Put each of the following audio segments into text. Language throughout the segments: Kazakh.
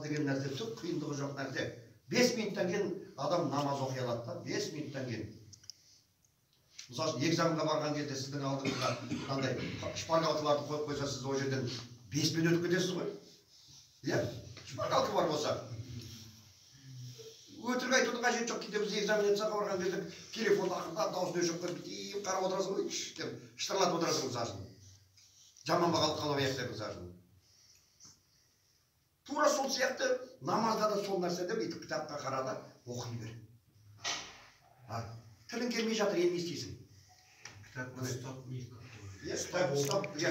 деген нәрсе түк қиындығы жоқ нәрсе. 5 минуттан кейін адам намаз оқи алады да, 5 минуттан кейін. Мысалы үшін, экзаменға барған кезде сіздің алдыңызға мынандай шпаргалкаларды қойып қойса, сіз ол жерден 5 минут өтіп кетесіз ғой. Иә, шпаргалка бар болса. Өтірік айтудың қажеті жоқ. Кейде біз экзаменацияға барған кезде телефонды ақырындап дауысын өшіріп қойып, бүйтіп қарап отырасың ғой, деп шытырлатып отырасың мысалы үшін. Жаман бағалы қалмайық деп мысалы үшін. Тура сол сияқты намазда да сол нәрсе деп бүйтіп кітапқа қара да оқи бер. Тілің келмей жатыр, енді не істейсің? Кітапты ұстап ми. Иә, кітап ұстап, иә.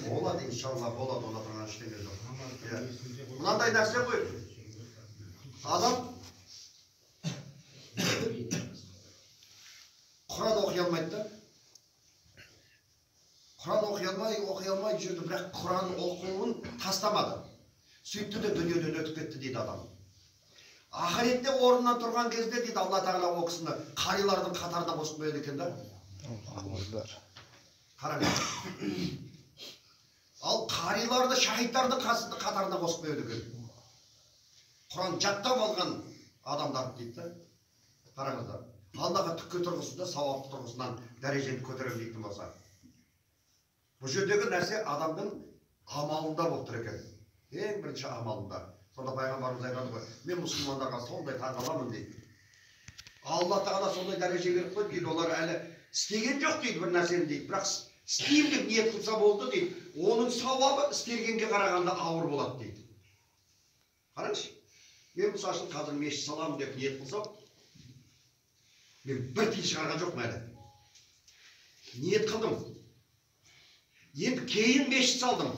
Болады, иншалла, болады, онда тұрған ештеңе жоқ. Мынандай нәрсе ғой. Адам Құран оқи алмайды да. Құран оқи алмай жүрді, бірақ Құран оқуын тастамады. Сөйтті де дүниеден өтіп кетті дейді адам. Ақыретте орнынан тұрған кезде дейді Алла тағала ол кісіні қарилардың қатарына қосып қояды екен да. Қараңыз. Ал қариларды шахидтардың қатарына қосып қояды екен. Құран жаттап алған адамдар дейді да. Қараңыздар. Аллаға түкке тұрғысында, сауапты тұрғысынан дәрежені көтеремін дейтін болса. Бұл жердегі нәрсе адамның амалында болып тұр екен. Ең бірінші амалында. Сонда пайғамбарымыз айтады ғой, мен мұсылмандарға сондай таңғаламын дейді. Алла тағала сондай дәреже беріп қойды дейді, олар әлі істеген жоқ дейді бір нәрсені дейді. Бірақ істеймін деп ниет қылса болды дейді. Оның сауабы істелгенге қарағанда ауыр болады дейді. Қараңызшы, мен мысалы үшін қазір мешіт саламын деп ниет қылсам, мен бір тиын шығарған жоқпын әлі. Ниет қылдым. Енді кейін мешіт салдым.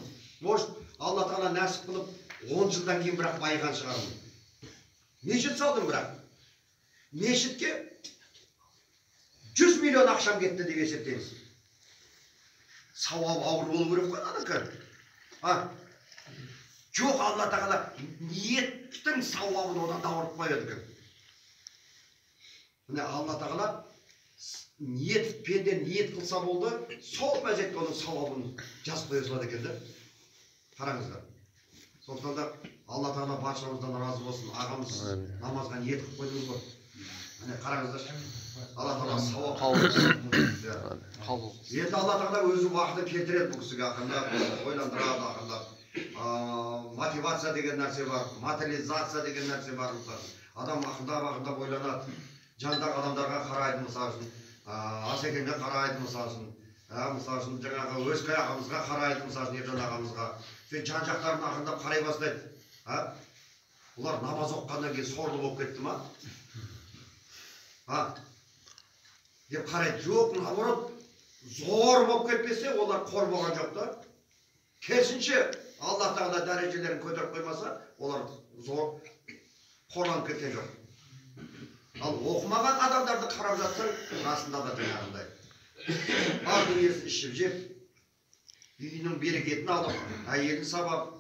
Может, Алла тағала нәсіп қылып 10 жылдан кейін бірақ байыған шығармын. Мешіт салдым бірақ. Мешітке 100 миллион ақшам кетті деп есептеңіз. Сауап ауыр болу керек қой ананікі. Жоқ, Алла тағала ниеттің сауабын одан да ауырып қояды екен. Міне Алла тағала ниет, пенде ниет қылса болды, сол мезетте оның сауабын жазып қоя салады екен да. Қараңыздар. Сондықтан да Алла тағала баршамыздан разы болсын. Ағамыз намазға ниет қылып қойдыңыз ғой. Міне қараңыздаршы. Алла тағала сауап қабыл. Енді Алла тағала өзі уақытын келтіреді бұл кісіге, ақырындап ойландырады, ақырындап. Мотивация деген нәрсе бар, материализация деген нәрсе бар мысалы. Адам ақырындап ойланады. Жандағы адамдарға қарайды мысалы үшін, Асекеңге қарайды мысалы үшін, мысалы үшін жаңағы Өзкай ағамызға қарайды мысалы үшін, Ержан ағамызға. Сөйтіп жан жақтарын ақырындап қарай бастайды. Бұлар намаз оқығаннан кейін сорлы болып кетті ма? Деп қарайды. Жоқ, наоборот, зор болып кетпесе, олар қор болған жоқ та. Керісінше, Алла тағала дәрежелерін көтеріп қоймаса, олар зор қорланып кеткен жоқ. Ал оқымаған адамдарды қарап жатсаң, расында да жаңағындай. Бар дүниесін ішіп жеп, үйінің берекетін алып, әйелін сабап,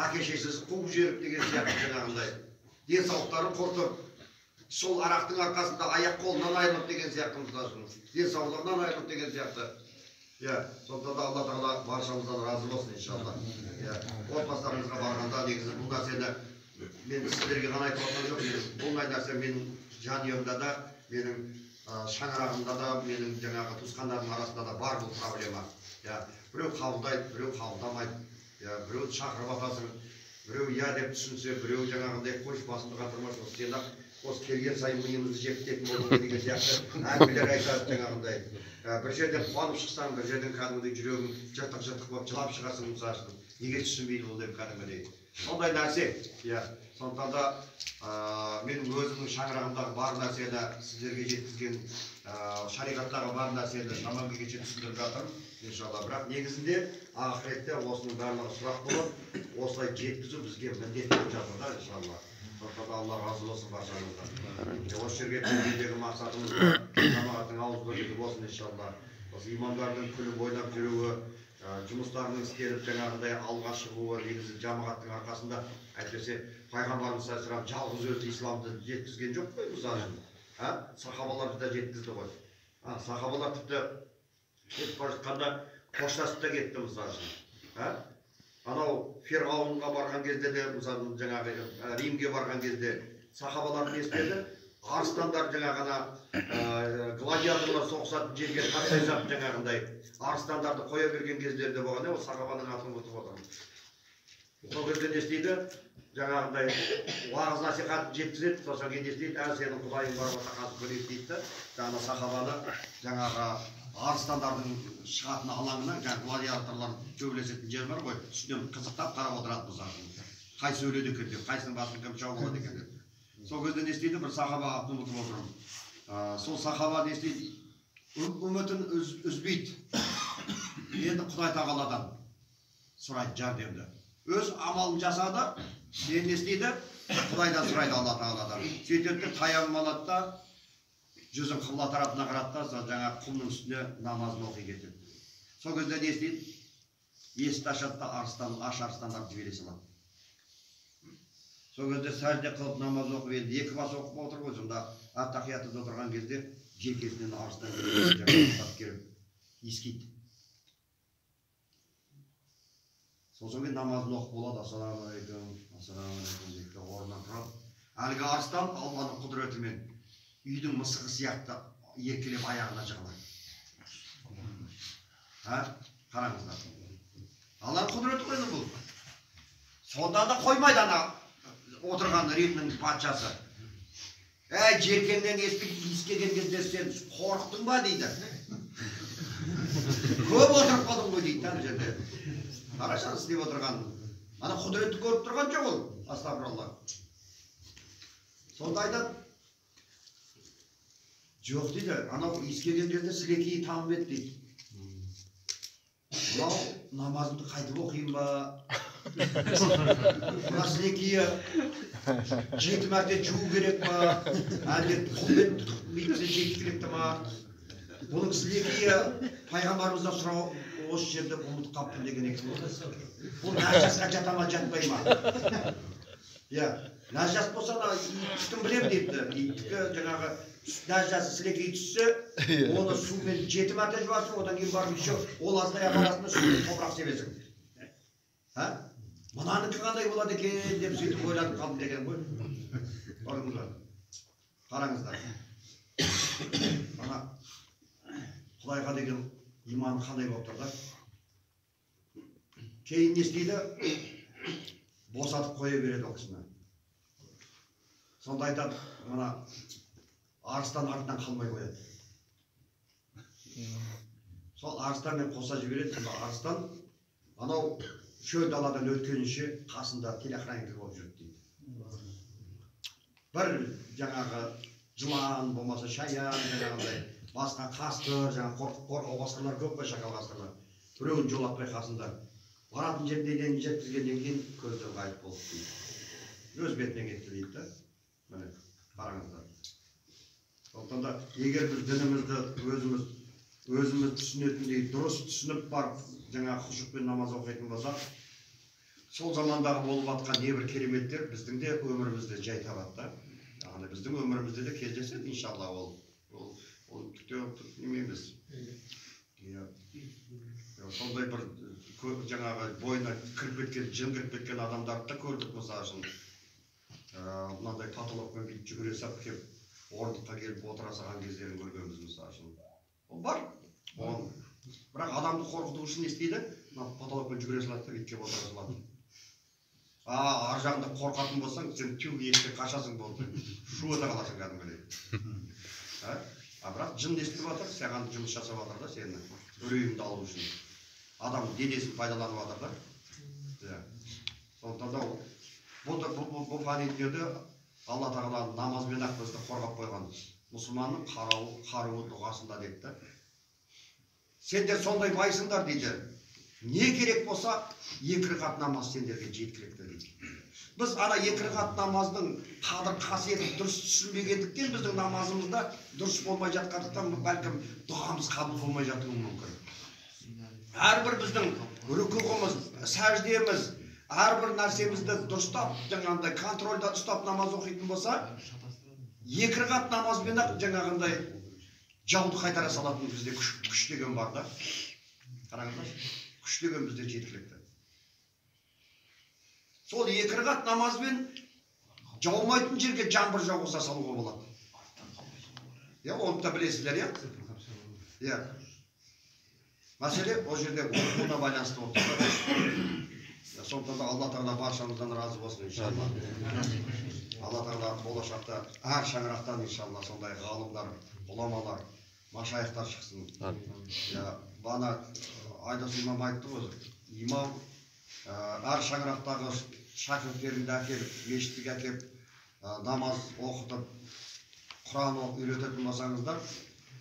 әке шешесін қуып жіберіп деген сияқты жаңағындай. Денсаулықтарын құртып, сол арақтың арқасында аяқ қолынан айырылып деген сияқты мысалы үшін, денсаулығынан айырылып деген сияқты. Иә, сондықтан да Алла тағала баршамыздан разы болсын иншалла. Иә, отбасыларыңызға барғанда негізі бұл нәрсені мен сіздерге ғана айтып отырған жоқпын. Бұндай нәрсе менің жанұямда да, менің шаңырағымда да, менің жаңағы туысқандарымның арасында да бар бұл проблема. Иә, біреу қабылдайды, біреу қабылдамайды. Иә, біреуді шақырып атасың, біреу иә деп түсінсе, біреу жаңағындай қойшы басымды қатырмашы, осы сен ақ осы келген сайын миымызды жеп кететін болдың деген сияқты әңгімелер айтады жаңағындай. Бір жерден қуанып шықсаң, бір жерден кәдімгідей жүрегің жыртық-жыртық болып жылап шығасың мысалы үшін. Неге түсінбейді бұл деп кәдімгідей. Сондай нәрсе. Иә, сондықтан да менің өзімнің шаңырағымдағы бар нәрсені сіздерге жеткізген, шариғаттағы бар нәрсені шамам келгенше түсіндіріп жатырмын, иншалла. Бірақ негізінде ақыретте осының барлығы сұрақ болып, осылай жеткізу бізге міндет болып жатыр да, иншалла. Сондықтан да Алла разы болсын баршаңыздан. Осы жерге келгендегі мақсатымыз жамағаттың ауызбірлігі болсын, иншалла. Осы имамдардың күліп ойнап жүруі, жұмыстарының істеліп жаңағындай алға шығуы негізі жамағаттың арқасында. Әйтпесе пайғамбарымыз саллаллаху алейхи вассалам жалғыз өзі исламды жеткізген жоқ қой мысалы үшін. Сахабаларды да жеткізді ғой. Сахабалар тіпті кетіп бара жатқанда қоштасып та кетті мысалы үшін. Анау Ферғауынға барған кезде де, мысалы жаңағы Римге барған кезде сахабалар не істеді? Арыстандар жаңағы ана гладиаторлар соғысатын жерге тастай сап жаңағындай арыстандарды қоя берген кездері де болған, ол сахабаның атын ұмытып отырмын. Сол кезде не істейді? Жаңағындай уағыз насихат жеткізеді, сосын кейін не істейді? Ә, сенің құдайың бар болса қазір көрейік дейді да, жаңағы сахабаны жаңағы арыстандардың шығатын алаңына, жаңағы гладиаторлар төбелесетін жер бар ғой, үстінен қызықтап қарап отырады мысалы. Қайсы өледі екен деп, қайсының басын кім шауып алады екен деп. Сол кезде не істейді? Бір сахаба атын ұмытып отырмын. Сол сахаба не істейді? Үмітін үзбейді. Енді Құдай тағаладан сұрайды жәрдемді. Өз амалын жасады, енді не істейді? Құдайдан сұрайды, Алла тағаладан. Сөйтеді де таямым алады да, жүзін қыбла тарапына қарады да, жаңа құмның үстіне намазын оқи кетеді. Сол кезде не істейді? Есікті ашады да, арыстан, аш арыстандарды жібере салады. Сол кезде сәжде қылып намаз оқып, енді екі бас оқып отыр ғой, сонда аттахиятында отырған кезде желкесінен арыстан келіп иіскейді. Сосын кейін намазын оқып болады, ассалаумағалейкум, ассалаумағалейкум дейді, орнынан тұрады. Әлгі арыстан Алланың құдіретімен үйдің мысығы сияқты еркелеп аяғына жығылады. Қараңыздар. Алланың құдіреті ғой енді бұл. Сонда да қоймайды ана отырған Римнің патшасы. Әй, желкеңнен иіскеген кезде сен қорықтың ба дейді. Көп отырып қалдың ғой дейді ана жерде. Қарашы істеп отырғанын. Ана құдіретті көріп тұрған жоқ ол. Астағфиралла. Сонда айтады, жоқ дейді, анау иіскеген жерде сілекейі тамып еді дейді. Мынау намазымды қайтып оқиын ба? Мына сілекейі 7 мәрте жуу керек па? Әлде құмбет бүйтсе жеткілікті ма? Бұның сілекейі пайғамбарымыздан сұрау осы жерде ұмытып қалыппын деген екен. Бұл нәжасқа жата ма, жатпай ма? Иә, нәжас болса да иттікін білемін депті. Иттікі жаңағы нәжасы сілекейі түссе, оны сумен 7 мәрте жуасың, одан кейін барып еще ол аздай апарасың да сумен топырақ себесің. Мынанікі қандай болады екен деп сөйтіп ойланып қалдым деген ғой. Көрдіңіз ба? Қараңыздар. Ана Құдайға деген иманы қандай болып тұр да? Кейін не істейді? Босатып қоя береді ол кісіні. Сонда айтады, мына арыстан артынан қалмай қояды. Сол арыстанмен қоса жібереді. Сонда арыстан анау шөл даладан өткенше қасында телохранитель болып жүрді дейді. Бір жаңағы жылан болмаса шаян жаңағындай басқа қасқыр, жаңа қорқау қасқырлар көп қой, шакал қасқырлар. Біреуін жолатпай қасында. Баратын жеріне дейін жеткізгеннен кейін көзден ғайып болды дейді. Өз бетінен кетті дейді да. Міне, қараңыздар. Сондықтан да егер біз дінімізді өзіміз түсінетіндей дұрыс түсініп барып жаңағы құшықпен намаз оқитын болсақ, сол замандағы болып жатқан небір кереметтер біздің де өмірімізде жай табады да. Яғни біздің өмірімізде де кездеседі иншалла, ол ол түкте неме емес. Иә. Сондай бір жаңағы бойына кіріп кеткен, жын кіріп кеткен адамдарды да көрдік мысалы үшін. Мынандай потолокпен бүйтіп жүгіре сап келіп, орындыққа келіп отыра салған кездерін көргенбіз мысалы үшін. Ол бар. Ол бірақ адамды қорқыту үшін не істейді? Мына потолокпен жүгіре салады да бүйтіп келіп отыра салады. Ар жағында қорқатын болсаң, сен тю есікке қашасың болды. Шу ете қаласың кәдімгідей. А бірақ жын не істеп жатыр? Саған жұмыс жасап жатыр да, сені үрейіңді алу үшін. Адам денесін пайдаланып жатыр да. Сондықтан да бұл фани дүниеде Алла тағала намазбен ақ бізді қорғап қойған. Мұсылманның қаруы дұғасында деді да. Сендер сондай байсыңдар дейді. Не керек болса, 2 рақат намаз сендерге жеткілікті дейді. Біз ана 2 рақат намаздың қадір қасиетін дұрыс түсінбегендіктен біздің намазымызда дұрыс болмай жатқандықтан бәлкім дұғамыз қабыл болмай жатуы мүмкін. Әрбір біздің рүкуғымыз, сәждеміз, әрбір нәрсемізді дұрыстап, жаңағындай контрольда ұстап намаз оқитын болса, 2 рақат намазбен ақ жаңағындай жауды қайтара салатын бізде күш деген бар да. Қараңыздаршы, күш деген бізде жеткілікті. Сол 2 рақат намазбен жаумайтын жерге жаңбыр жауғыза салуға болады. Иә, оны да білесіздер, иә? Иә. Мәселе ол жерде оқуына байланысты болып тұр. Сондықтан да Алла тағала баршамыздан разы болсын, иншалла. Алла тағала болашақта әр шаңырақтан иншалла сондай ғалымдар, ғұламалар, машайықтар шықсын. Иә, бағана Айдос имам айтты ғой, имам әр шаңырақтағы шәкірттеріңді әкеліп, мешітке әкеліп, намаз оқытып, Құран оқып үйрететін болсаңыздар,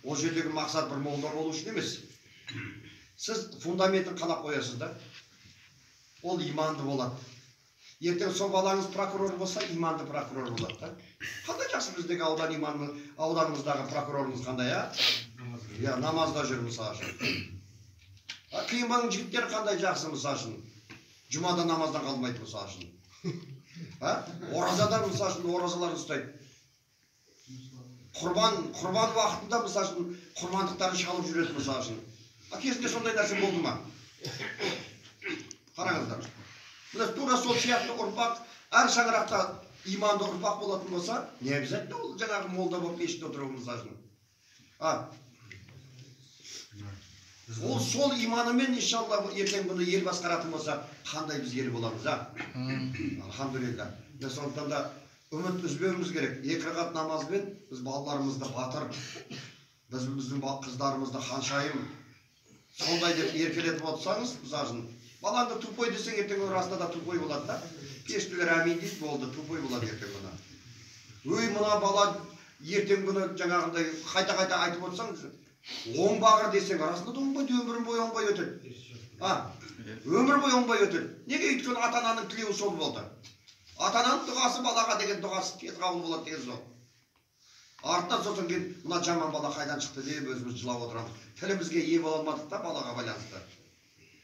ол жердегі мақсат бір молда болу үшін емес. Сіз фундаментін қалап қоясыз да, ол иманды болады. Ертең сол балаңыз прокурор болса, иманды прокурор болады да. Қандай жақсы біздегі аудан имамы, ауданымыздағы прокурорымыз қандай, а? Иә, намазда жүр мысалы үшін. Қиынбаның жігіттері қандай жақсы мысалы үшін. Жұмада намаздан қалмайды мысалы үшін. Оразада мысалы үшін оразаларын ұстайды. Құрбан уақытында мысалы үшін құрбандықтарын шалып жүреді мысалы үшін. Кезінде сондай нәрсе болды ма? Қараңыздар. Мына тура сол сияқты ұрпақ, әр шаңырақта иманды ұрпақ болатын болса, не обязательно ол жаңағы молда болып мешітте отыру мысалы үшін. Ол сол иманымен иншалла ертең бұны ел басқаратын болса, қандай біз ел боламыз, а? Алхамдулилля. Сондықтан да үміт үзбеуіміз керек. 2 рақат намазбен біз балаларымызды батыр, біз біздің қыздарымызды ханшайым сондай деп еркелетіп отырсаңыз, мысалы үшін, балаңды тупой десең, ертең расында да тупой болады да. Періштелер әмин дейді, болды, тупой болады ертең күні. Өй, мына бала ертең күні жаңағындай қайта-қайта айтып отырсаң, оңбағыр десең, расында да оңбайды, өмір бойы оңбай өтеді. Өмір бойы оңбай өтеді. Неге? Өйткені ата-ананың тілеуі сол болды. Ата-ананың дұғасы балаға деген дұғасы тез қабыл болады деген сол. Артынан сосын кейін мына жаман бала қайдан шықты деп өзіміз жылап отырамыз. Тілімізге ие бола алмадық та балаға байланысты.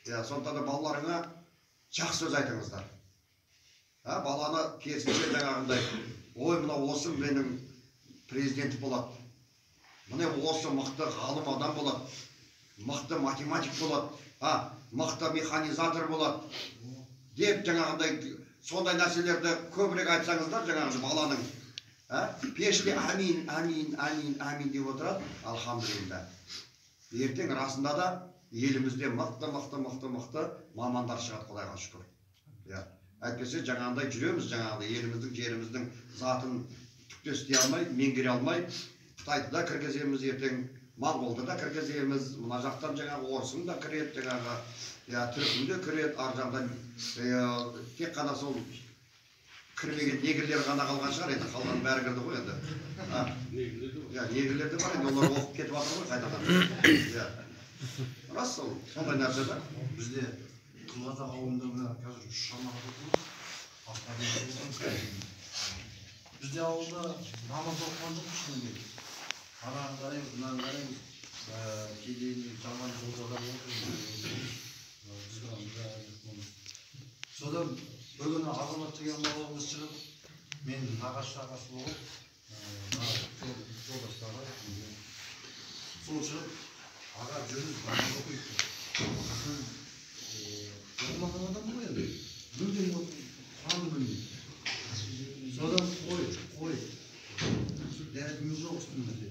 Иә, сондықтан да балаларыңа жақсы сөз айтыңыздар. Баланы керісінше жаңағындай, ой, мына осы менің президент болады, міне осы мықты ғалым адам болады, мықты математик болады, мықты механизатор болады деп жаңағындай сондай нәрселерді көбірек айтсаңыздар, жаңағы баланың періште әмин, әмин, әмин, әмин деп отырады. Алхамдулилля. Ертең расында да елімізде мықты, мықты, мықты, мықты мамандар шығады, Құдайға шүкір. Иә. Әйтпесе жаңағындай жүреміз, жаңағындай еліміздің, жеріміздің затын түкте істей алмай, меңгере алмай, Қытайды да кіргіземіз ертең, Моңғолды да кіргіземіз, мына жақтан жаңағы орысың да кіреді, жаңағы түркің де кіреді, ар жағдан тек қана сол кірмеген негрлер ғана қалған шығар, енді қалған бәрі кірді ғой енді. Иә, негрлер де бар, енді олар оқып кетіп жатыр ғой қайтадан. Иә. Рас сол, сондай нәрсе да. Бізде Қызылқазақ ауылында мына қазір 3 шамаға отырмыз. Бізде ауылда намаз оқыған жоқ шынымен. Ананы қараймыз, мынаны қараймыз, кейде жаман жолдарда отырмыз. Содан бір күні Азамат деген баламыз шығып, мен нағашы ағасы болып, жолдастары, сол шығып, аға жүріңіз, намаз оқиық деп. Оқымаған адам ғой енді, мүлдем Құранды білмейді. Содан қой, дәретіміз жоқ үстімізде.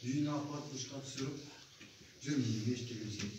Үйіне апарып душқа түсіріп, жүрміз мешітке келсек.